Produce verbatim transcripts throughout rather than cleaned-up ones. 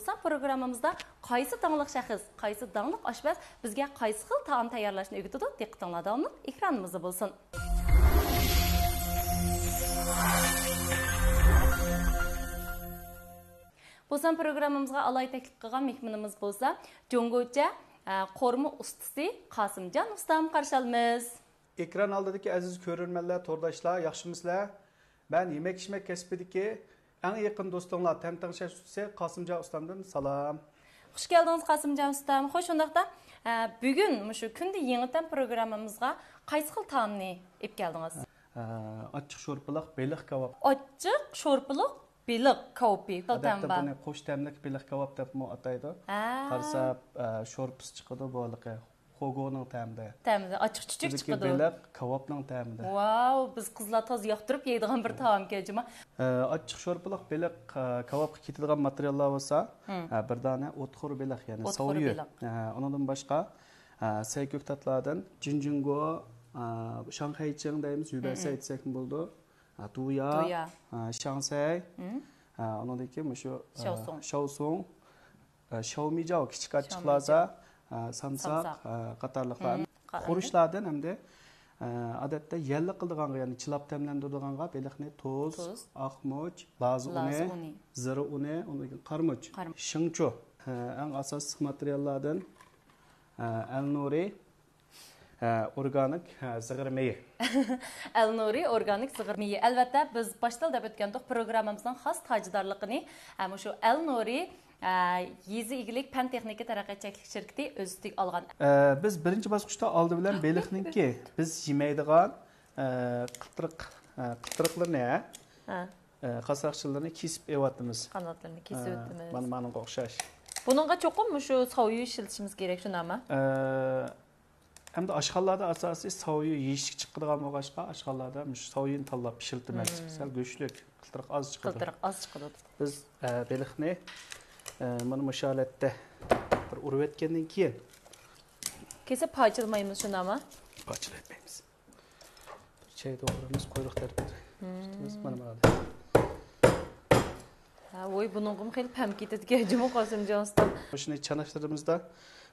سان پروگراممىمىزدا قايسى داڭلىق شەخس، قايسى داڭلىق ئاشپەز بىزگە قايسى خىل تائام تەييارلاشنى ئۆگىتىدۇ؟ دىققىتىڭلار داۋاملىق ئېكرانىمىزدا بولسۇن. بۇ سان پروگراممىمىزغا ئالاھىدە تەكلىپ قىلغان مېھمىنىمىز بولسا جۇڭگوچە، ئە، قورۇما ئۇستىسى قاسىمجان ئۇستام قارشى ئالىمىز. ئېكران ئالدىدىكى ئەزىز كۆرۈرمەنلەر، تورداشلار، ياخشىمۇسىلەر؟ مەن يېمەك-ئىچمەك كەسپىدىكى ئەڭ يېقىن دوستۇڭلار، تەم تەڭشەش ئۇستىسى قاسىمجان ئۇستامدىن سالام. خۇش كەلدىڭىز، قاسىمجان ئۇستام. خوش، شۇنداقتا، ئە، بۈگۈن مۇشۇ كۈندە يېڭى تەم پروگراممىمىزغا قايسى خىل تائامنى ئېلىپ كەلدىڭىز؟ ئە، ئاچچىق شورپىلىق بېلىق كاۋاپ. ئاچچىق شورپىلىق بېلىق كاۋىپى. خىل تەم ئادەتتە بار. بۇنى قوش تەملىك بېلىق كاۋاپ دەپمۇ ئاتايدۇ. ھە. قارىسا، ئە، شورپىسى چىقىدۇ، بۇ ھېلىقى خوگونىڭ تەمىدە. تەمىدە، ئاچچىق چۈچۈك چىقىدۇ. بېلىق كاۋاپنىڭ تەمىدە. ۋاو، بىز قىزلار تازا ياقتۇرۇپ يەيدىغان بىر تائامكەن جۇمۇ. ئە، ئاچچىق شورپىلىق بېلىق، ئە، كاۋاپقا كېتىدىغان ماتېرىياللار بولسا، ھە، بىر دانە ئوتخور بېلىق، يەنى ساۋيۈ. ئوتخور بېلىق. ئە، ئۇنىڭدىن باشقا، ئە، سەي كۆكتاتلاردىن جىنجىڭگو، ئە، شاڭخەيچىڭ دەيمىز، يۈبەسەي دېسەكمۇ بولىدۇ. ئە، دۇيا، دۇيا. ئە، شاڭسەي، ئە، ئۇنىڭدىن كېيىن مۇشۇ، ئە، شاۋسۇڭ. شاۋسۇڭ. ئە، شاۋمىجاۋ، كىچىك ئاچچىقلاردا، ئە، سامساق، سامساق. ئە، قاتارلىقلارنى. خۇرۇچلاردىن ھەمدە، ئە، ئادەتتە يەللىك قىلىدىغانغا، يەنى چىلاپ تەملەندۈرىدىغانغا بېلىقنى تۇز، تۇز. ئاق مۇچ، لازا ئۇنى، زىرا ئۇنى، ئۇنىڭدىن كېيىن قارىمۇچ، قارىمۇچ. شىڭچۇ. ئە، ئەڭ ئاساسلىق ماتېرىياللاردىن، ئە، ئەلنۇرى، ھە، ئورگانىك، ھە، زىغىر مېيى. ئەلنۇرى ئورگانىك زىغىر مېيى. ئەلۋەتتە، بىز باشتىلا دەپ ئۆتكەنتۇق، پروگراممىمىزنىڭ خاس تاجىدارلىقىنى، ھە، مۇشۇ ئەلنۇرى، ھە، يېزا ئىگىلىك پەن تېخنىكا تەرەققىيات چەكلىك شىركىتى ئۆز ئۈستىگە ئالغان. ئە، بىز بىرىنچى باسقۇچتا ئالدى بىلەن بېلىقنىڭكى بىز يېمەيدىغان، ئە، قىلتىرىق، ئە، قىلتىرىقلىرىنى، ھە؟ ھە. ئە، قاسراقچىلىرىنى كېسىپ ئېۋاتىمىز. قاناتلىرىنى كېسىۋېتىمىز. مانا، مانىڭغا ئوخشاش. بۇنىڭغا چوقۇم مۇشۇ ساۋيۈ ئىشلىتىشىمىز كېرەك، شۇنداقمۇ؟ ئە، ئەمدى ئاشخانىلاردا ئاساسىي ساۋيۈ يېيىشكە چىقىدىغان بولغاچقا، ئاشخانىلاردا مۇشۇ ساۋيۈنى تاللاپ ئىشلىتىمىز. سەل گۆشلۈك، قىلتىرىق ئاز چىقىدۇ. قىلتىرىق ئاز چىقىدۇ. بىز، ئە، بېلىقنى، ئە، مانا مۇشۇ ھالەتتە بىر ئۇرۇۋەتكەندىن كېيىن، كېسىپ پارچىلىمايمىز، شۇنداقمۇ؟ پارچىلىۋەتمەيمىز. بىر چەي دوغرىمىز، قۇيرۇق تەرىپىنى تۇتىمىز، مانا بۇ يەردە. ھە، ۋوي، بۇنىڭغىمۇ خېلى پەم كېتىدىكەن جۇمۇ، قاسىمجان ئۇستا. شۇنى چاناشلىرىمىزدا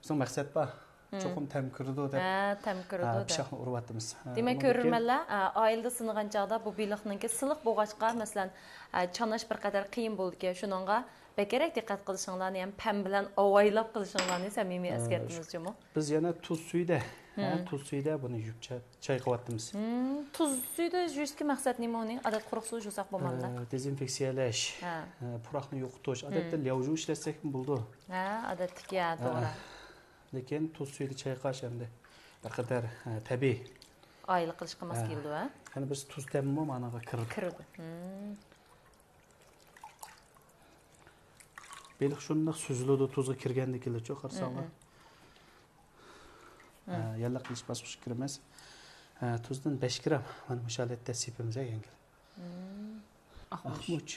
بىزنىڭ مەقسەت بار. چوقۇم تەم كىرىدۇ دەپ. ھە، تەم كىرىدۇ دەپ. پىشاقنى ئۇرۇۋاتىمىز. ھە، دېمەك، كۆرۈرمەنلەر، ئە، ئائىلىدە سىنىغان چاغدا بۇ بېلىقنىڭكى سىلىق بولغاچقا، مەسىلەن، ئە، چاناش بىر قەدەر قىيىن بولىدىكەن. شۇنىڭغا بەكرەك دىققەت قىلىشىڭلارنى ھەم پەم بىلەن ئاۋايلاپ قىلىشىڭلارنى سەمىمىي ئەسكەرتىمىز جۇمۇ. بىز يەنە تۇز سۈيىدە، ھە، تۇز سۈيىدە بۇنى يۇيۇپ چاي-، چايقىۋاتىمىز. تۇز سۈيىدە يۇيۇشتىكى مەقسەت نېمە ئۇنى؟ ئادەتتە قۇرۇق سۇدا يۇساق بولمامدۇ؟ ئە، دېزىنفېكسىيەلەش، ھە. ئە، پۇراقنى يوقىتىش. ئادەتتە لياۋجۇ ئىشلەتسەكمۇ بولىدۇ. ھە، ئادەتتىكى، ھە، توغرا. لېكىن تۇز سۈيىدە چايقاش ئەمدى بىر قەدەر، ھە، تەبىئىي. ئائىلە قىلىشقا ماس كېلىدۇ، ھە؟ يەنە بىز تۇز تەمىمۇ مانىغا كىرىدۇ. كىرىدۇ. بېلىق شۇنداق سۈزۈلىدۇ، تۇزغا كىرگەندىن كېيىنلىچۇ، قارىساڭلار. ھە، يەللىك قىلىش باسقۇچقا كىرىمىز. ھە، تۇزدىن بەش گرام، مانا مۇشۇ ھالەتتە سېپىمىز، ھە، يەڭگىل. ئاقمۇچ. ئاقمۇچ.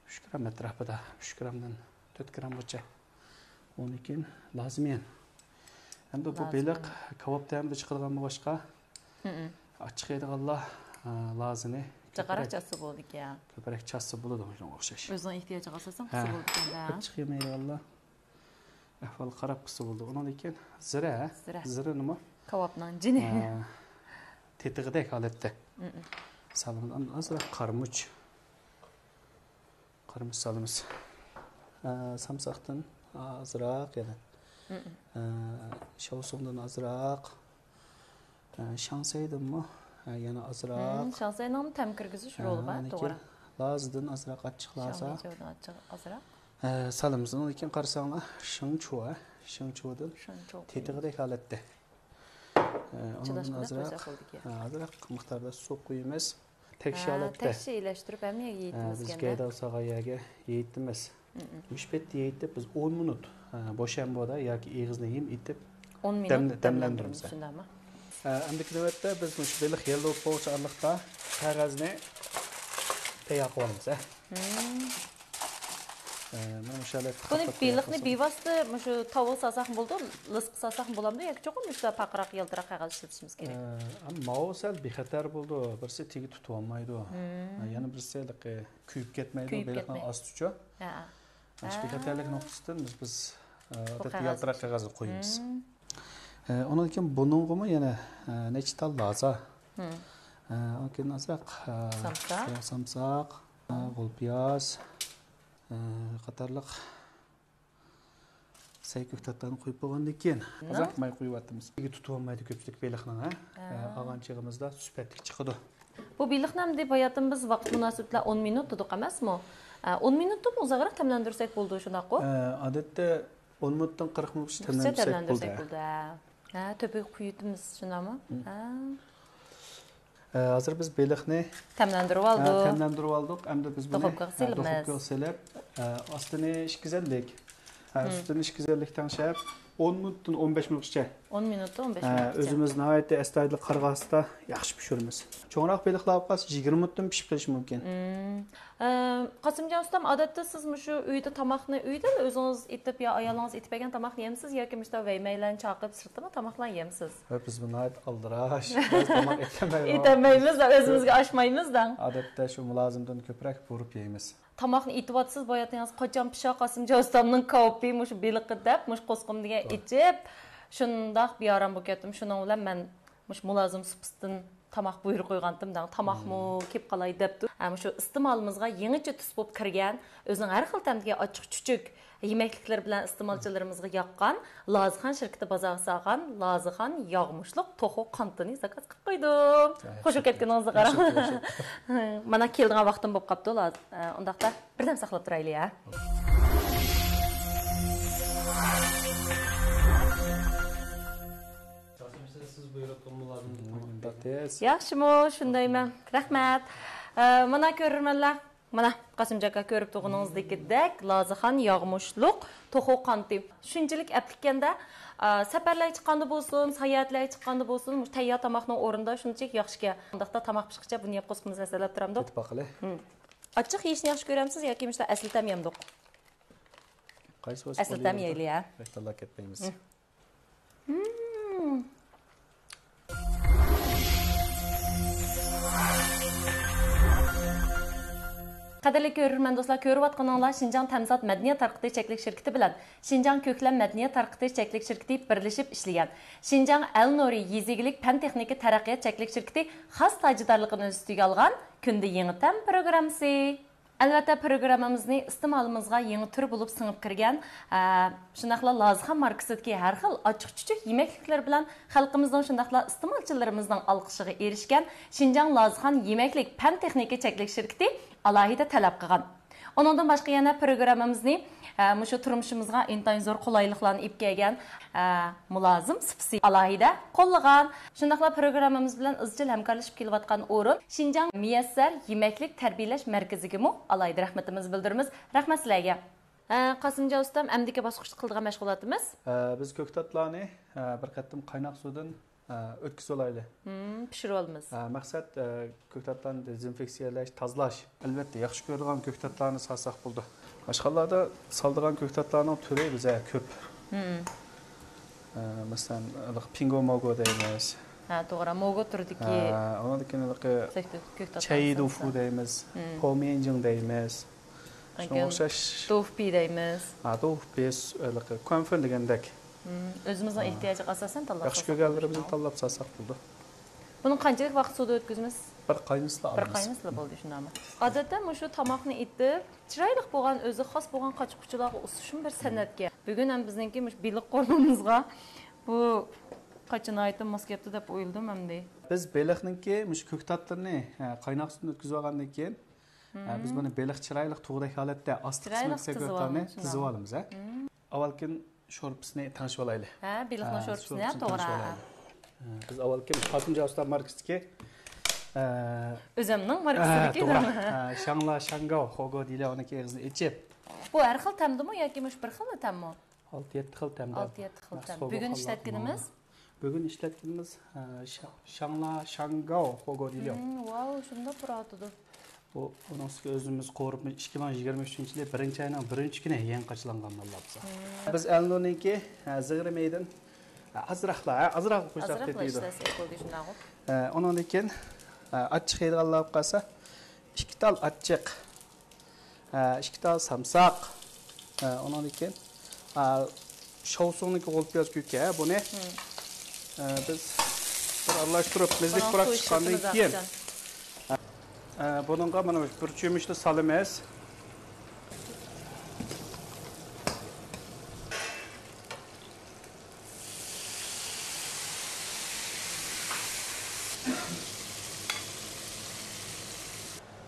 ئۈچ گرام ئەتراپىدا، ئۈچ گرامدىن تۆت گرامغىچە. ئۇنىڭدىن كېيىن لازىميەن. ئەمدى بۇ بېلىق كاۋاپ تەمىدە چىقىدىغان بولغاچقا، ئاچچىق يەيدىغانلار، ئا، لازىنى جىقراق چاتسا بولىدىكەن. كۆپرەك چاتسا بولىدۇ، شۇنىڭغا ئوخشاش. ئۆزىنىڭ ئېھتىياجىغا ئاساسەن قىلسا بولىدىكەن-دە. ئاچچىق يېمەيدىغانلار ئەھۋالغا قاراپ قىلسا بولىدۇ. ئۇنىڭدىن كېيىن زىرە، زىرە. زىرىنىمۇ، كاۋاپنىڭ جېنى. ئا، تېتىغۇدەك ھالەتتە سالىمىز. ئازراق قارىمۇچ. قارىمۇچ سالىمىز. ئە، سامساقتىن ئازراق يەنە. ئە، شاۋسۇڭدىن ئازراق. ئە، شاڭسەيدىنمۇ، ئە، يەنە ئازراق. شاڭسەينىڭمۇ تەم كىرگۈزۈش رولى بار، توغرا. لازىدىن ئازراق، ئاچچىق لازا. شاڭسەيدىن ئازراق. ئە، سالىمىز. ئۇنىڭدىن كېيىن قارىساڭلار، شىڭچۇۋا، شىڭچۇۋىدىن تېتىغۇدەك ھالەتتە. ئە، ئۇنىڭدىن ئازراق، ئە، ئازراق مىقداردا سۇ قۇيىمىز. تەكشى ھالەتتە. تەكشى ئىلەشتۈرۈپ ھەممە يەرگە يېيىتىمىز. بىز گەيدال سالغان يەرگە يېيىتىمىز. مۇشۇ پەيتتە يېيىتىپ، بىز ئون مىنۇت، ھە، بوشامبۇدا ياكى ئېغىزنى ھىم ئېتىپ ئون مىنۇت دەملەندۈرىمىز، شۇنداقمۇ؟ ھە، ئەمدىكى نۆۋەتتە بىز مۇشۇ بېلىق يەللىۋۇپ بولغۇچە ئارىلىقتا قەغەزنى تەييار قىلىۋالىمىز، ھە. ھە، مانا مۇشۇ ھالەتتە. بۇنى، بېلىقنى بىۋاسىتە مۇشۇ تاۋغا سالساقمۇ بولىدۇ، لىسقا سالساقمۇ بولامدۇ ياكى چوقۇم مۇشۇنداق پارقىراق، يالتىراق قەغەز ئىشلىتىشىمىز كېرەك؟ ئە، ماۋۇ سەل بىخەتەر بولىدۇ. بىرسى تېگى تۇتۇۋالمايدۇ. ھە، يەنە بىرسى ھېلىقى كۆيۈپ كەتمەيدۇ، بېلىقنىڭ ئاستىچۇ. ھە. ئاشۇ بىخەتەرلىك نۇقتىسىدىن بىز، بىز، ئە، ئادەتتە يالتىراق قەغەزگە قويىمىز. ئە، ئۇنىڭدىن كېيىن بۇنىڭغىمۇ يەنە، ئە، نەچچە تال لازا. ئە، ئۇنىڭدىن كېيىن ئازراق، ئە، سامساق. سامساق، ئە، غول پىياز، ئە، قاتارلىق سەي كۆكتاتلارنى قويۇپ بولغاندىن كېيىن، ئازراق ماي قويۇۋاتىمىز. تۇتۇۋالمايدۇ كۆپچىلىك بېلىقنىڭ، ھە؟ ئە، ئالغان چېغىمىزدا سۈپەتلىك چىقىدۇ. بۇ بېلىقنى ئەمدى باياتىن بىز ۋاقىت مۇناسىۋىتى بىلەن ئون مىنۇت دېدۇق ئەمەسمۇ؟ ئە، ئون مىنۇتتىنمۇ ئۇزاقراق تەملەندۈرسەك بولىدۇ، شۇنداققۇ؟ ئە، ئادەتتە ئون مىنۇتتىن قىرىق مىنۇتقىچە تەملەندۈرسەك بولىدۇ. ھە، تۆپىگە قۇيۇۋېتىمىز، شۇنداقمۇ؟ ھە. ئە، ھازىر بىز بېلىقنى تەملەندۈرۈۋالدۇق. ھە، تەملەندۈرۈۋالدۇق. ئەمدى بىز بۇنى، دۇخوپكىغا ھە، سېلىمىز. دۇخوپكىغا سېلىپ، ئە، ئاستىنى ئىككى زەللىك، ھە، ئۈستىنى ئىككى زەللىك تەڭشەپ، ئون مىنۇتتىن ئون بەش مىنۇتقىچە. ئون مىنۇتتىن ئون بەش ھە، مىنۇتقىچە. ئۆزىمىز ناھايىتى ئەستايىدىل قارىغا ئاستا ياخشى پىشۈرىمىز. چوڭراق بېلىقلار بولۇپ قالسا، يىگىرمە مىنۇتتىن پىشىپ قېلىشى مۇمكىن. ئە، قاسىمجان ئۇستام، ئادەتتە سىز مۇشۇ ئۆيدە تاماقنى ئۆيدىلا ئۆزىڭىز ئېتىپ يا ئايالىڭىز ئېتىپ بەرگەن تاماقنى يەمسىز ياكى مۇشۇنداق ۋەيمەيلەن چاقىرىپ سىرتتىنمۇ تاماقلار يەمسىز؟ ھە، بىز بۇ ناھايىتى ئالدىراش. بىز تاماق ئېتەلمەيمىز. ئېتەلمەيمىز، ئۆزىمىزگە ئاشمايمىز دەڭ. ئادەتتە شۇ مۇلازىمدىن كۆپرەك بۇيرۇپ يەيمىز. تاماقنى ئېتىۋاتىسىز، باياتىنىڭىز قاچان پىشار قاسىمجان ئۇستامنىڭ كاۋىپى مۇشۇ بېلىقى دەپ، مۇشۇ قوسقۇم دېگەن ئېچىپ، شۇنداق بىئارام بولۇپ كەتتىم. شۇنىڭ بىلەن مەن مۇشۇ مۇلازىم سۇپىسىدىن تاماق بۇيرۇپ قويغانتىم دەڭ، تاماقمۇ كېلىپ قالاي دەپتۇ. ھە، مۇشۇ ئىستېمالىمىزغا يېڭىچە تۈس بولۇپ كىرگەن، ئۆزىنىڭ ھەر خىل تەمدىكى ئاچچىق-چۈچۈك يېمەكلىكلىرى بىلەن ئىستېمالچىلىرىمىزغا ياققان لازىخان شىركىتى بازارغا سالغان لازىخان ياغمۇچلۇق توخۇ قانتىنى زاكاز قىلىپ قويدۇم. خوش بولۇپ كەتكىنىڭىزگە قاراڭ. مانا كېلىدىغان ۋاقتىم بولۇپ قاپتۇ، لاز-، ئۇنداقتا بىردەم ساقلاپ تۇرايلى، ھە. سىز بۇيرۇپ، مۇلازىم تاماق بەردى. ياخشىمۇ، شۇندايمەن. رەھمەت. ئە، مانا كۆرۈرمەنلەر. مانا، قاسىمجان ئاكا كۆرۈپ تۇرغىنىڭىزدىكىدەك، لازىخان ياغمۇچلۇق توخۇ قانىتى. شۇنچىلىك ئەپلىككەندە، ئە، سەپەرلەرگە چىققاندا بولسۇن، ساياھەتلەرگە چىققاندا بولسۇن، مۇشۇ تەييار تاماقنىڭ ئورنىدا شۇنچىلىك ياخشىكەن. ئۇنداقتا تاماق پىشقىچە بۇنى يەپ قوسقىمىز ھەسەلەپ تۇرامدۇق. كېتىپ باقىلى. ھىم. ئاچچىق يېيىشنى ياخشى كۆرەمسىز ياكى مۇشۇنداق ئەسلىتەم يەمدۇق؟ قايسى بولسا ئەسلىتەم يەيلى، ھە؟ بەك تاللاپ كەتمەيمىز. ھىم. قەدىرلىك كۆرۈرمەن دوستلار، كۆرۈۋاتقىنىڭلار شىنجاڭ تەمىزات مەدەنىيەت تارقىتىش چەكلىك شىركىتى بىلەن شىنجاڭ كۆكلەم مەدەنىيەت تارقىتىش چەكلىك شىركىتى بىرلىشىپ ئىشلىگەن، شىنجاڭ ئەلنۇرى يېزا ئىگىلىك پەن تېخنىكا تەرەققىيات چەكلىك شىركىتى خاس تاجدارلىقىنى ئۆز ئۈستىگە ئالغان كۈندە يېڭى تەم پروگراممىسى. ئەلۋەتتە، پروگراممىمىزنى ئىستېمالىمىزغا يېڭى تۈر بولۇپ سىڭىپ كىرگەن، ئە، شۇنداقلا لازىخان ماركىسىدىكى ھەر خىل ئاچچىق-چۈچۈك يېمەكلىكلىرى بىلەن خەلقىمىزنىڭ شۇنداقلا ئىستېمالچىلىرىمىزنىڭ ئالقىشىغا ئېرىشكەن شىنجاڭ لازىخان يېمەكلىك پەن تېخنىكا چەكلىك شىركىتى ئالاھىدە تەلەپ قىلغان. ئۇنىڭدىن باشقا يەنە پروگراممىمىزنى، ئە، مۇشۇ تۇرمۇشىمىزغا ئىنتايىن زور قولايلىقلارنى ئېلىپ كەلگەن، ئە، مۇلازىم سۇپىسى ئالاھىدە قوللىغان. شۇنداقلا پروگراممىمىز بىلەن ئىزچىل ھەمكارلىشىپ كېلىۋاتقان ئورۇن شىنجاڭ مىيەسسەر يېمەكلىك تەربىيەلەش مەركىزىگىمۇ ئالاھىدە رەھمىتىمىزنى بىلدۈرىمىز. رەھمەت سىلەرگە. ئە، قاسىمجان ئۇستام، ئەمدىكى باسقۇچتا قىلىدىغان مەشغۇلاتىمىز؟ ئە، بىز كۆكتاتلارنى، ئە، بىر قېتىم قايناق سۇدىن، ئە، ئۆتكۈزۈۋالايلى. ھىم، پىشۇرۇۋالىمىز. ئە، مەقسەت، ئە، كۆكتاتلارنى دېزىنفېكسىيەلەش، تازىلاش. ئەلۋەتتە، ياخشى كۆرىدىغان كۆكتاتلارنى سالساق بولىدۇ. ئاشخانىلاردا سالىدىغان كۆكتاتلارنىڭ تۈرى بىزدە كۆپ. ھىم. ئە، مەسىلەن، پىڭگو موگو دەيمىز. ھە، توغرا، موگو تۈرىدىكى. ھە، ئۇنىڭدىن كېيىن ھېلىقى چەي دوفۇ دەيمىز، ھىم، پوميەنجىڭ دەيمىز. شۇنىڭغا ئوخشاش. دوفۇپى دەيمىز. ھە، دوفۇپى، ھېلىقى كۇەنفېن دېگەندەك. ھىم، ئۆزىمىزنىڭ ئېھتىياجىغا ئاساسەن تاللاپ سالساق بولىدۇ. ياخشى كۆرگەنلىرىمىزنى تاللاپ سالساق بولىدۇ. بۇنى قانچىلىك ۋاقىت سۇدا ئۆتكۈزىمىز؟ بىر قاينىسىلا بىر ئالىمىز. قاينىسىلا بولدى، شۇنداقمۇ؟ ئادەتتە مۇشۇ تاماقنى ئېتىپ، چىرايلىق بولغان، ئۆزى خاس بولغان قاچا-قۇچىلارغا ئۇسۇشمۇ بىر سەنئەتكەن. بۈگۈن ھەم بىزنىڭكى مۇشۇ بېلىق قورۇمىمىزغا بۇ قاچا ناھايىتى ماس كەپتۇ دەپ ئويلىدىم ئەمدى. بىز بېلىقنىڭكى مۇشۇ كۆكتاتلىرىنى، ھە، قايناق سۇدىن ئۆتكۈزۈۋالغاندىن كېيىن، ھە، بىز بۇنى بېلىق چىرايلىق تۇغدەك ھالەتتە ئاستا قىسمەن كۆكتاتلارنى تىزىۋالىمىز، ھە. ئاۋۋالكىن شورپىسىنى تەڭشىۋالايلى. ھە، بېلىقنىڭ شورپىسىنى، ھە، توغرا. ھە، بىز ئاۋۋالكى قاسىمجان ئۇستا ماركىسىدىكى، ئە، ئۆزۈمنىڭ ماركىسىدىكى، ھە، توغرا. ھە، شاڭلا شاڭگاۋ خوگو دېيىلە، ئۇنىڭكى ئېغىزىنى ئېچىپ. بۇ ھەر خىل تەمدىمۇ ياكى مۇشۇ بىر خىللا تەممۇ؟ ئالتە يەتتە خىل تەمدە. ئالتە يەتتە خىل تەم. بۈگۈن ئىشلەتكىنىمىز؟ بۈگۈن ئىشلەتكىنىمىز، ئە، شا-، شاڭلا شاڭگاۋ خوگو دېيىلە. ھىم، ۋاۋ، شۇنداق پۇراۋاتىدۇ. بۇ، ئۇنىڭ ئۈستىگە ئۆزىمىز قورۇپمۇ ئىككى مىڭ يىگىرمە ئۈچىنچى يىلى بىرىنچى ئاينىڭ بىرىنچى كۈنى يېڭى قاچىلانغان ماللار بىزنىڭ. ھىم. بىز ئەلنۇرنىڭكى، ھە، زىغرىمىدىن، ھە، ئازراقلا، ھە، ئازراق قوشساق ئازراقلا تېتىيدۇ. ئىشلەتسەك بولدى شۇنداقغۇ. ھە، ئۇنىڭدىن كېيىن، ھە، ئاچچىق يەيدىغانلار بولۇپ قالسا، ئىككى تال ئاچچىق، ھە، ئىككى تال سامساق، ھە، ئۇنىڭدىن كېيىن، ھە، شاۋسۇڭنىڭكى غول پىياز كۆكى، ھە، بۇنى، ھە، بىز بىر ئارىلاشتۇرۇپ، مىزلىك پۇراق چىققاندىن كېيىن، ھە، بۇنىڭغا مانا بىر چۆمۈچنى سالىمىز.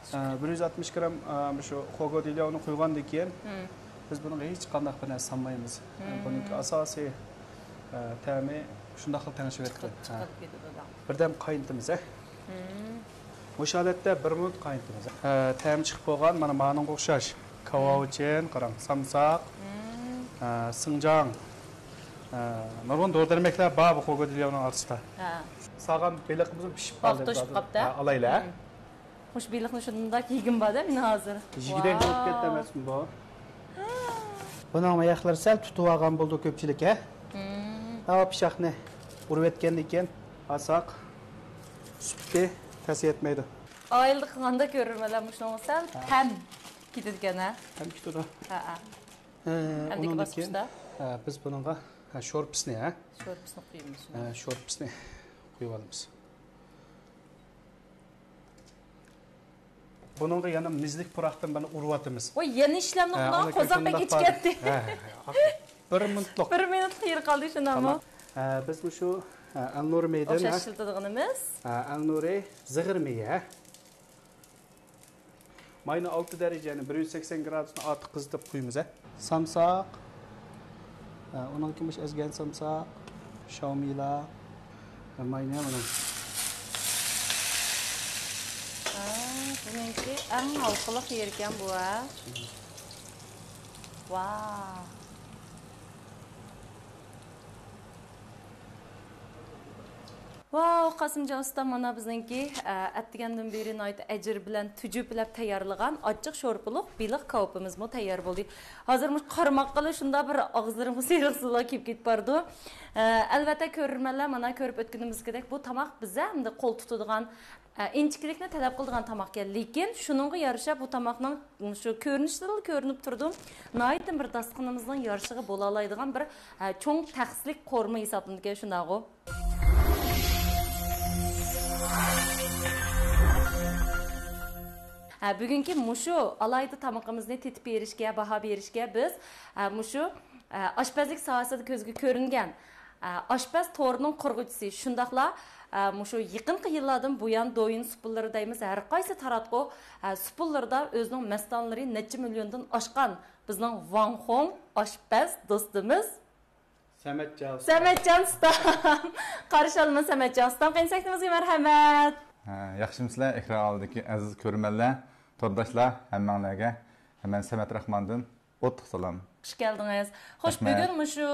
ئە، بىر يۈز ئاتمىش گرام، ئە، مۇشۇ خوگو دىلياۋنى قۇيغاندىن كېيىن، بىز بۇنىڭغا ھېچقانداق بىر نەرسە سالمايمىز. ئە، بۇنىڭكى ئاساسىي، ئە، تەمى شۇنداقلا تەڭشىۋېتىدۇ. چىقىپ، چىقىپ كېتىدۇ. بىردەم قاينىتىمىز، ھە. مۇشۇ ھالەتتە بىر مىنۇت قاينىتىمىز. ئە، تەمى چىقىپ بولغان، مانا مانىڭغا ئوخشاش. كاۋاۋچىن، قاراڭ، سامساق، ئە، سىڭجاڭ، ئە، نۇرغۇن دورا-دەرمەكلەر بار بۇ خوگو دىلياۋنىڭ ئارىسىدا. ھە. سالغان بېلىقىمىزمۇ پىشىپ قالدى. ۋاقتى توشۇپ قاپتۇ. ھە، ئالايلى، ھە. مم. مۇشۇ بېلىقنى شۇنداق يېگۈم بار-دە مېنىڭ ھازىر. يېگۈدەك بولۇپ كەتتى ئەمەسمۇ بۇ؟ بۇنىڭ ياقلىرى سەل تۇتۇۋالغان بولىدۇ كۆپچىلىك، ھە؟ مم. ھاۋا پىشاقنى ئۇرۇۋەتكەندىن كېيىن ئالساق، سۈپىتى تەس يەتمەيدۇ. ئائىلىدە قىلغاندا كۆرۈرمەن مۇشۇنىڭغا سەل تەم كېتىدىكەن، ھە؟ تەم كېتىدۇ. ھە، ھە. ھە، ئەمدىكى ئۇنىڭدىن كېيىن، باسقۇچتا؟ ھە، بىز بۇنىڭغا، ھە، شورپىسىنى، ھە؟ شورپىسىنى قۇيىمىز. ھە، شورپىسىنى قۇيۇۋالىمىز. بۇنىڭغا يەنە مىزلىك پۇراقتىن بىرنى ئۇرۇۋاتىمىز. ۋاي، يەنە ئىشلەمنى ھە، قىلغان، ئۇنىڭ قوزاق بەك ئىچكەتتى. ھە، ھە، بىر مىنۇتلۇق. بىر مىنۇتلۇق يېرى قالدى شۇنداقمۇ؟ تامام. ھە، بىز مۇشۇ، ھە، ئەلنۇرى مەيدىن، ئوخشاش ھە؟ ئىشلىتىدىغىنىمىز. ھە، ئەلنۇرى زىغىر مېيى، ھە؟ ماينى ئالتە دەرىجە، يەنى بىر يۈز سەكسەن گرادۇستىن ئارتۇق قىزىتىپ قويىمىز، ھە. سامساق، ھە، ئۇنىڭ كېيىن مۇشۇ ئەزگەن سامساق، شاۋمىلا، ھە، ماينى مانا. ھە، بۇنىڭكى ئەڭ ھالقىلىق يېرىكەن بۇ، ھە. ۋاو. ۋاۋ، قاسىمجان ئۇستام، مانا بىزنىڭكى، ئە، ئەتىگەندىن بېرى ناھايىتى ئەجىر بىلەن تۈجۈپىلەپ تەييارلىغان ئاچچىق شورپىلىق بېلىق كاۋىپىمىزمۇ تەييار بولدى. ھازىر مۇشۇ قارىماققىلا شۇنداق بىر ئاغزىلىرىمغا سېرىق سۇلار كېلىپ كېتىپ بارىدۇ. ئە، ئەلۋەتتە، كۆرۈرمەنلەر مانا كۆرۈپ ئۆتكىنىمىزدەك بۇ تاماق بىزدە ئەمدى قول تۇتىدىغان، ئە، ئىنچىكىلىكنى تەلەپ قىلىدىغان تاماقكەن. لېكىن شۇنىڭغا يارىشا بۇ تاماقنىڭ شۇ كۆرۈنۈشىدىنلا كۆرۈنۈپ تۇرىدۇ، ناھايىتى بىر داستىخىنىمىزنىڭ يارىشىغا بولالايدىغان بىر، ئە، چوڭ تەخسىلىك قورۇما ھېسابلىنىدىكەن، شۇنداغۇ؟ ھە، بۈگۈنكى مۇشۇ ئالاھىدە تامىقىمىزنى تېتىپ بېرىشكە، باھا بېرىشكە بىز، ھە، مۇشۇ، ھە، ئاشپەزلىك ساھەسىدە كۆزگە كۆرۈنگەن، ھە، ئاشپەز تورىنىڭ قۇرغۇچىسى، شۇنداقلا، ھە، مۇشۇ يېقىنقى يىللاردىن بۇيان دويىن سۇپىلىرى دەيمىز، ھەر قايسى تاراتقۇ، ھە، سۇپىلىرىدا ئۆزىنىڭ مەستانىلىرى نەچچە مىليوندىن ئاشقان بىزنىڭ ۋاڭ خۇڭ ئاشپەز دوستىمىز سەمەتجان ئۇستام. سەمەتجان ئۇستام. قارشى ئالىمىز سەمەتجان ئۇستام. قېنى سەھنىمىزگە مەرھەمەت. ھە، ياخشىمۇسىلەر، ئېكران ئالدىدىكى ئەزىز كۆرۈرمەنلەر، تورداشلار، ھەممەڭلارگە مەن سەمەت راخماندىن ئوتلۇق سالام. خۇش كەلدىڭىز. خوش، رەھمەت. بۈگۈن مۇشۇ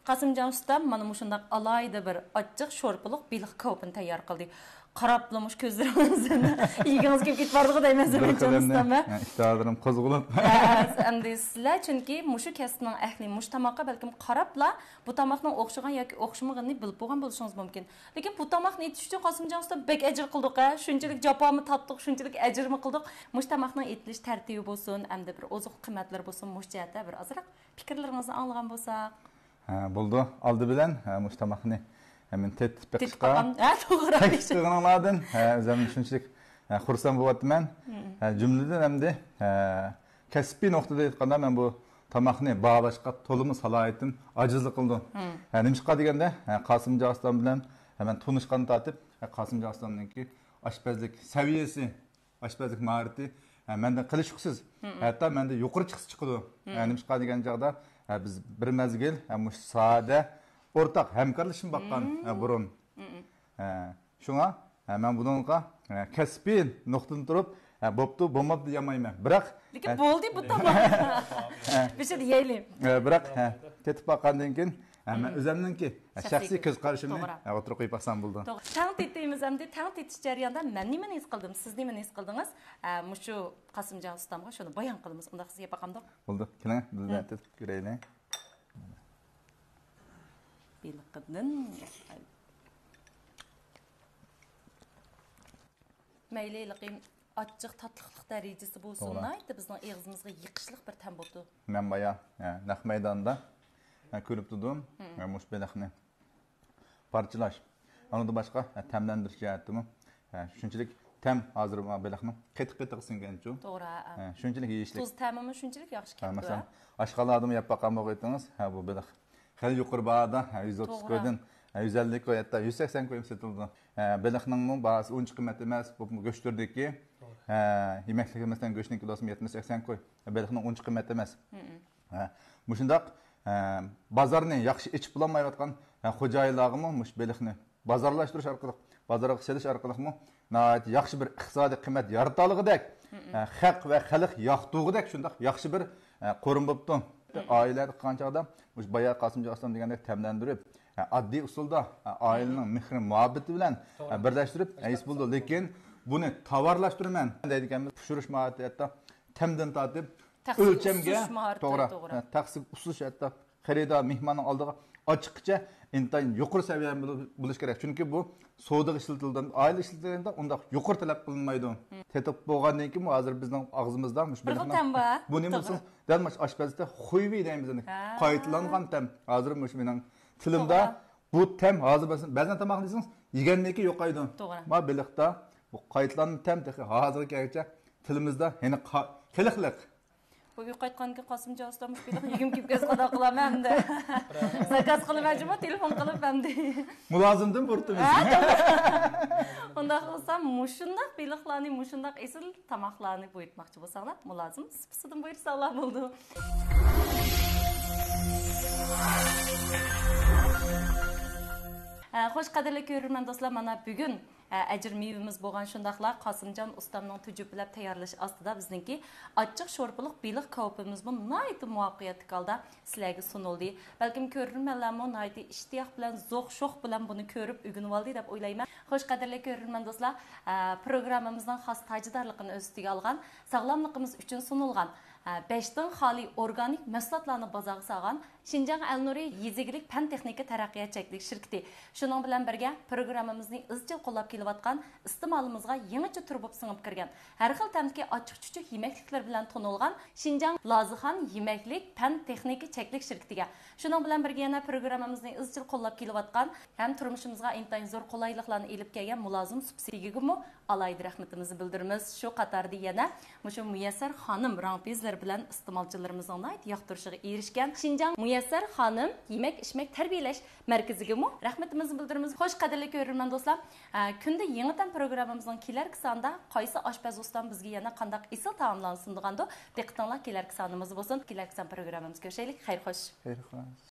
قاسىمجان ئۇستام مانا مۇشۇنداق ئالاھىدە بىر ئاچچىق شورپىلىق بېلىق كاۋىپىنى تەييار قىلدى. قاراپلا مۇشۇ كۆزلىرىڭىزدىن يېگۈڭىز كېلىپ كېتىپ بارىدىغۇ دەيمەن، بىر سەمەتجان قەدەمدە، ئۇستام، ھە؟ ھە، ئىشتىھالىرىم قوزغىلىپ. ھە، ئەمدى سىلەر، چۈنكى مۇشۇ كەسىپنىڭ ئەھلى، مۇشۇ تاماققا بەلكىم قاراپلا بۇ تاماقنىڭ ئوخشىغان ياكى ئوخشىمىغىنىنى بىلىپ بولغان بولۇشىڭىز مۇمكىن. لېكىن بۇ تاماقنى ئېتىش ئۈچۈن قاسىمجان ئۇستا بەك ئەجىر قىلدۇق ھە، شۇنچىلىك جاپامۇ تارتتۇق، شۇنچىلىك ئەجىرمۇ قىلدۇق. مۇشۇ تاماقنىڭ ئېتىلىش تەرتىپى بولسۇن، ئەمدى بىر ئوزۇق قىممەتلىرى بولسۇن، مۇشۇ جەھەتتە بىر ئازراق پىكىرلىرىڭىزنى ئاڭلىغان بولساق. ھە، بولىدۇ. ئالدى بىلەن، ھە، مۇشۇ تاماقنى، ھە، مەن تېتىپ تېتىپ بېقىشقا باقام. ھە، توغرا. تەكلىپ قىلغىنىڭلاردىن، ھە، ئۆزۈمنى شۇنچىلىك، ھە، خۇرسەن بولۇۋاتىمەن. ھە، جۈملىدىن ئەمدى، ھە، كەسپىي نۇقتىدا ئېيتقاندا، مەن بۇ تاماقنى باھالاشقا تولىمۇ سالاھىيىتىم ئاجىزلىق قىلىدۇ. ھە، نېمىشقا دېگەندە، ھە، قاسىمجان ئۇستام بىلەن، ھە، مەن تونۇشقاندىن تارتىپ، ھە، قاسىمجان ئۇستامنىڭكى ئاشپەزلىك سەۋىيەسى، ئاشپەزلىك ماھارىتى، ھە، مەندىن قېلىشقۇسىز، ھەتتا مەندىن يۇقىرى چىقسا چىقىدۇ. ھە، نېمىشقا دېگەن چاغدا، ھە، بىز بىر مەزگىل، ھە، مۇشۇ ساھەدە ئورتاق ھەمكارلىشىشنى باققان، ھە، بۇرۇن. ھە، شۇڭا، ھە، مەن بۇنىڭغا، ھە، كەسپىي نۇقتىدىن تۇرۇپ، ھە، بوپتۇ، بولماپتۇ دېيەلمەيمەن. بىراق، لېكىن ھە، بولدى بۇ تاماق. بىر شەي دېيەيلى. ھە، بىراق، ھە، تېتىپ باققاندىن كېيىن، ھە، مەن ئۆزۈمنىڭكى، ھە، شەخسىي شەخسىي كۆز قارىشىمنى، توغرا. ھە، ئوتتۇرىغا قويۇپ باقسام بولىدۇ. توغرا. تەڭ تېتىيمىز ئەمدى. تەڭ تېتىش جەريانىدا مەن نېمىنى ھېس قىلدىم، سىز نېمىنى ھېس قىلدىڭىز؟ ھە، مۇشۇ قاسىمجان ئۇستامغا شۇنى بايان قىلىمىز. ئۇنداق قىلسا ياپاقامدۇق؟ بولدى. كېلىڭ، بىللە تېتىپ كۆرەيلى. بېلىقىدىن. مەيلى، ھېلىقى ئاچچىق تاتلىقلىق دەرىجىسى بولسۇن، توغرا. ناھايىتى بىزنىڭ ئېغىزىمىزغا يېقىشلىق بىر تەم بولىدۇ. مەن بايا، ھە، نەق مەيداندا، ھە، كۆرۈپ تۇردۇم. ھە، مۇشۇ بېلىقنى پارچىلاش. ئۇنىڭدىن باشقا، ھە، تەملەندۈرۈش جەھەتتىمۇ، ھە، شۇنچىلىك تەم ھازىر بۇ بېلىقنىڭ قېتىق-قېتىقى سىڭگەنچۇ. توغرا، ھە. ھە، شۇنچىلىك يېيىشلىك. تۇز تەمىمۇ شۇنچىلىك ياخشى ھە، كەپتۇ، مەسىلەن، ھە. ئاشخانىلاردىمۇ يەپ باققان بولغىيتىڭىز، ھە، بۇ بېلىق. خېلى يۇقىرى باھادا، ھە، يۈز ئوتتۇز توغرا. كويدىن، ھە، يۈز ئەللىك كوي، ھەتتا يۈز سەكسەن كوي سېتىلىدۇ. ھە، بېلىقنىڭمۇ باھاسى ئۇنچە قىممەت ئەمەس، بۇ گۆشتۈردىكى، توغرا. ھە، يېمەكلىك، مەسىلەن، گۆشنىڭ كىلوسىمۇ يەتمىش سەكسەن كوي. بېلىقنىڭ ئۇنچە قىممەت ئەمەس. ھە، مۇشۇنداق، ھە، بازارنى ياخشى ئېچىپ بولالمايۋاتقان، ھە، خوجايىنلارغىمۇ مۇشۇ بېلىقنى بازارلاشتۇرۇش ئارقىلىق، بازارغا سېلىش ئارقىلىقمۇ ناھايىتى ياخشى بىر ئىقتىسادىي قىممەت يارىتالىغۇدەك، ھە، خەق ۋە خەلق ياقتۇرغۇدەك شۇنداق ياخشى بىر، ھە، قورۇما بوپتۇ. ئائىلە قىلغان چاغدا مۇشۇ بايا قاسىمجان ئۇستام دېگەندەك تەملەندۈرۈپ، ھە، ئاددىي ئۇسۇلدا، ھە، ئائىلىنىڭ مېھرى مۇھەببىتى بىلەن، ھە، بىرلەشتۈرۈپ يېسە بولىدۇ. لېكىن بۇنى تاۋارلاشتۇرىمەن دەيدىكەنمىز، پىشۇرۇش ماھارىتى ھەتتا تەمدىن تارتىپ تەخسىگە ئۆلچەمگە ئۇسۇش ماھارىتى، توغرا، توغرا. ھە، تەخسىگە ئۇسۇش ھەتتا خېرىدار، مېھماننىڭ ئالدىغا ئاچىققىچە ئىنتايىن يۇقىرى سەۋىيە بولۇش كېرەك. چۈنكى بۇ سودىغا ئىشلىتىلىدۇ، ئائىلە ئىشلىتىلگەندە ئۇنداق يۇقىرى تەلەپ قىلىنمايدۇ. تېتىپ بولغاندىن كېيىن ھازىر بىزنىڭ ئاغزىمىزدا مۇشۇ بىر خىل بېلىقنىڭ تەم بار. بۇنى توغرا. بىلسىڭىز، دەل مۇشۇ ئاشپەزلىكتە خۇيۋېي دەيمىز ئەمدى. ھە. قايتىلانغان تەم. ھازىر مۇشۇ مېنىڭ تىلىمدا توغرا. بۇ تەم ھازىر بەزەن، بەزەن تاماقنى يېسىڭىز، يېگەندىن كېيىن يوقايدۇ. توغرا. ما بېلىقتا بۇ قايتىلانما تەم تېخى ھازىرغا كەلگۈچە تىلىمىزدا يەنە قا-، قېلىقلىق. بۇ يوقايتقاندىن كېيىن قاسىمجان ئۇستام مۇشۇ بېلىقنى يېگۈم كېلىپ كەلسە قانداق قىلارمەن ئەمدى؟ زاكاز قىلىمەن جۇمۇ، تېلېفون قىلىپ ئەمدى. مۇلازىمدىن بۇيرۇتىمىز. ھە، توغرا. ئۇنداق بولسا مۇشۇنداق بېلىقلارنى، مۇشۇنداق ئېسىل تاماقلارنى بۇيرۇتماقچى بولساڭلار، مۇلازىم سۇپىسىدىن بۇيرۇتساڭلار بولىدۇ. ھە، خوش، قەدىرلىك كۆرۈرمەن دوستلار، مانا بۈگۈن، ھە، ئەجىر مېۋىمىز بولغان شۇنداقلا قاسىمجان ئۇستامنىڭ تۈجۈپىلەپ تەييارلىشى ئاستىدا بىزنىڭكى ئاچچىق شورپىلىق بېلىق كاۋىپىمىزمۇ ناھايىتى مۇۋەپپەقىيەتلىك ھالدا سىلەرگە سۇنۇلدى. بەلكىم كۆرۈرمەنلەرمۇ ناھايىتى ئىشتىياق بىلەن، زوق شوق بىلەن بۇنى كۆرۈپ ئۆگىنىۋالدى دەپ ئويلايمەن. خوش، قەدىرلىك كۆرۈرمەن دوستلار، ھە، پروگراممىمىزنىڭ خاس تاجىدارلىقىنى ئۆز ئۈستىگە ئالغان، ساغلاملىقىمىز ئۈچۈن سۇنۇلغان، ھە، بەشتىن خالىي ئورگانىك مەھسۇلاتلارنى بازارغا سالغان شىنجاڭ ئەلنۇرى يېزا ئىگىلىك پەن تېخنىكا تەرەققىيات چەكلىك شىركىتى، شۇنىڭ بىلەن بىرگە، پروگراممىمىزنى ئىزچىل قوللاپ كېلىۋاتقان، ئىستېمالىمىزغا يېڭىچە تۈر بولۇپ سىڭىپ كىرگەن، ھەر خىل تەمدىكى ئاچچىق-چۈچۈك يېمەكلىكلىرى بىلەن تونۇلغان شىنجاڭ لازىخان يېمەكلىك پەن تېخنىكا چەكلىك شىركىتىگە، شۇنىڭ بىلەن بىرگە، يەنە پروگراممىمىزنى ئىزچىل قوللاپ كېلىۋاتقان ھەم تۇرمۇشىمىزغا ئىنتايىن زور قولايلىقلارنى ئېلىپ كەلگەن مۇلازىم سۇپىسىگىمۇ ئالاھىدە رەھمىتىمىزنى بىلدۈرىمىز. شۇ قاتاردا يەنە مۇشۇ مۇيەسسەر خانىم رەڭ پېزلىرى بىلەن ئىستېمالچىلىرىمىزنىڭ ناھايىتى ياقتۇرۇشىغا ئېرىشكەن شىنجاڭ مۇيەسسەر خانىم يېمەك-ئىچمەك تەربىيەلەش مەركىزىگىمۇ رەھمىتىمىزنى بىلدۈرىمىز. خوش، قەدىرلىك كۆرۈرمەن دوستلار، ئە، كۈندە يېڭى تەم پروگراممىمىزنىڭ كېلەركى سانىدا قايسى ئاشپەز ئۇستام بىزگە يەنە قانداق ئېسىل تائاملارنى سۇنىدىغاندۇ؟ دىققىتىڭلار كېلەركى سانىمىزدا بولسۇن. كېلەركى سان پروگراممىمىزدا كۆرۈشەيلىك. خەير خوش. خەير خوش.